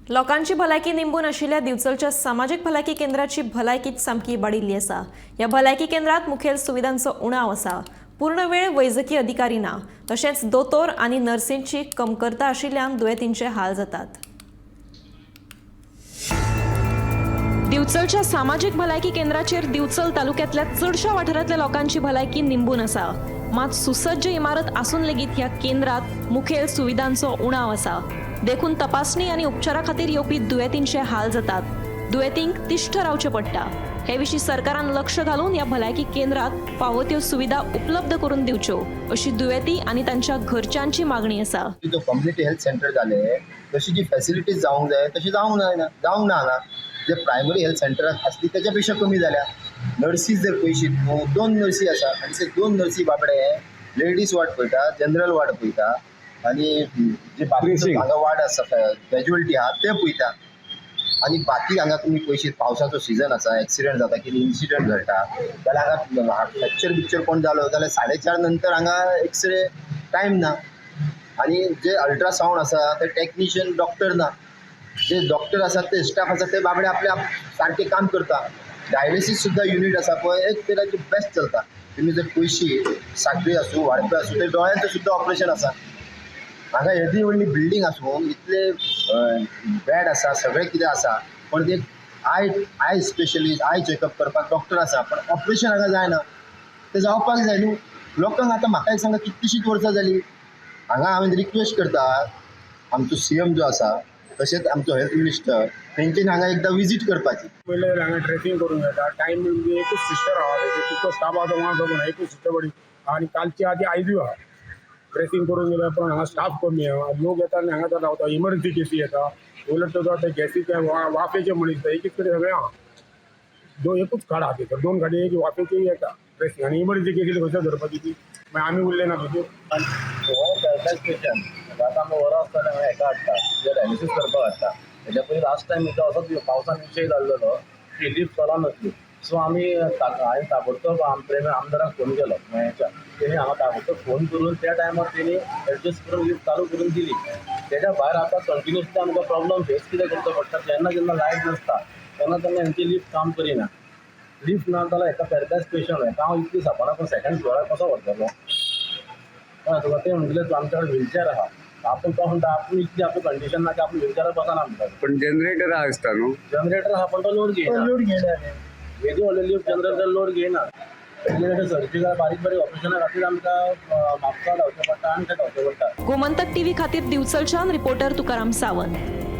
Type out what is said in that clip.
लोकांची भलायकी निंबून आशिल्ल्या दिवचलच्या सामाजीक भलायकी केंद्राची भलायकीच सामकी इबाडिल्ली आसा. ह्या भलायकी केंद्रात मुखेल सुविधांचो उणाव आसा. पूर्ण वेळ वैजकी अधिकारी ना, तशेंच दोतोर आनी नर्सींची कमकरता आशिल्ल्यान दुयेंतींचे हाल जातात. दिवचलच्या सामाजीक भलायकी केंद्राचेर दिवचल तालुक्यांतल्या चडशा वाठारांतल्या लोकांची भलायकी निंबून आसा. मात सुसज्ज इमारत आसून लेगीत ह्या केंद्रात मुखेल सुविधांचो उणाव आसा. देखून तपासणी आनी उपचारा खातीर येवपी दुयेंतींचे हाल जातात. दुयेंतींक तिश्ठ रावचें पडटा. हे विशीं सरकारान लक्ष घालून ह्या भलायकी केंद्रात फावो त्यो सुविधा उपलब्ध करून दिवच्यो अशी दुयेंती आनी तांच्या घरच्यांची मागणी आसा. जो कम्युनिटी हेल्थ सेंटर जाले, तशी जी फॅसिलिटीज जावंक जाय तशी जावंक जायना, जावंक ना हांगा. जे प्रायमरी हेल्थ सेंटराक आसली तेच्या पेक्षा कमी जाल्या. नर्सीस जर पळयशीत न्हू, दोन नर्सी आसा आनी ते दोन नर्सी बाबडे लेडीज वार्ड पळयता, जनरल वार्ड पळयता आनी जे बाकीचे हांगा वार्ड आसा, कॅज्युअलिटी आहा ते पळयता. आनी बाकी हांगा तुमी पळयशीत, पावसाचो सिजन आसा, एक्सिडंट जाता, कितें इन्सिडंट घडटा जाल्यार हांगा फ्रॅक्चर बिक्चर कोण जालो जाल्यार 4:30 नंतर हांगा एक्सरे टायम ना. आनी जे अल्ट्रासावंड आसा ते टॅक्निशियन डॉक्टर ना. जे डॉक्टर आसात ते स्टाफ आसा ते बाबडे आपले सारके काम करता. डायलिसीस सुद्दां युनीट आसा पळय, एक तराचे बेस्ट चलता. तुमी जर पळयशी, साखळी आसूं, वाडपे आसूं, ते दोळ्यांचें सुद्दां ऑपरेशन आसा हांगा. येदी व्हडली बिल्डींग आसून, इतले बेड आसा, सगळें कितें आसा, पण ते I eye specialist, eye checkup करपाक डॉक्टर आसा, पण ऑपरेशन हांगा जायना. तें जावपाक जाय न्हू लोकांक. आतां म्हाका एक सांगा, कितलींशींच वर्सां जालीं हांगा. हांवें रिक्वेस्ट करता, आमचो सीएम जो आसा, तशेंच आमचो हेल्थ मिनिस्टर, तेंच्यानी हांगा एकदां विजीट करपाची. पयलें हांगा ड्रेसिंग करूंक येता. टायम म्हणजे एकूच सिस्टर आहा तेचे, तितको स्टाफ आहा तो म्हाका खबर ना. एकूच सिस्टर बरी आनी कालची आहा ती आयजूय आहा. ड्रेसिंग करून गेल्यार पण हांगा स्टाफ कमी आहा. लोक येता आनी हांगा रावता. इमर्जन्सी केसी येता. उलट तुका ते गॅसीचे वाफेचे मनीस एकीच कडेन सगळें आहा. दोन एकूच खाड आहा थंयसर, दोन खाडी, एक वाफेची येता ड्रेसिंग आनी इमर्जन्सी केसी खंयसर धरपाची ती? मागीर आमी उरले ना भितर. हो पॅरडायज पेशंट. आतां आमी वरां आसतना हांगा हेका हाडटा, जे डायलिसीस करपाक हाडटा. हेच्या पयलीं लास्ट टायम एकदां असोच पावसान विशय जाल्लेलो की लिफ्ट चलनासली. सो आमी हांवें ताबडतोब आमदाराक फोन केलो मयेंच्या. तेणी हांगा ताबडतोब फोन करून त्या टायमार तेणी एडजस्ट करून लिफ्ट चालू करून दिली. तेच्या भायर आतां कंटिन्युअसली आमकां प्रॉब्लम फेस कितें करचो पडटा, जेन्ना जेन्ना लायट नासता तेन्ना तेन्ना हेंची लिफ्ट काम करिना. लिफ्ट ना जाल्यार हेका पॅरलायज पेशंट, हेका हांव इतली सापणा पण सेकंड फ्लोरार कसो व्हरतलो? कळ्ळें तुका? ते म्हणटले तूं आमच्या कडेन व्हिलचॅर आहा. आपूण तो म्हणटा, आपूण इतली आपली कंडिशन ना की आपूण व्हिलचॅरार बसना म्हणटा. पण जनरेटर आसता न्हू? जनरेटर आहा, पण तो लोड घेयना. लोड घेयना. येदी व्हडली लिफ्ट, जनरेटर लोड घेयना. सर्जिकल बारीक बारीक ऑपरेशना खातीर आमकां म्हापसा धांवचें पडटा आनी थंय धांवचें पडटा. गोमंतक टीव्ही खातीर दिवचलच्यान रिपोर्टर तुकाराम सावंत.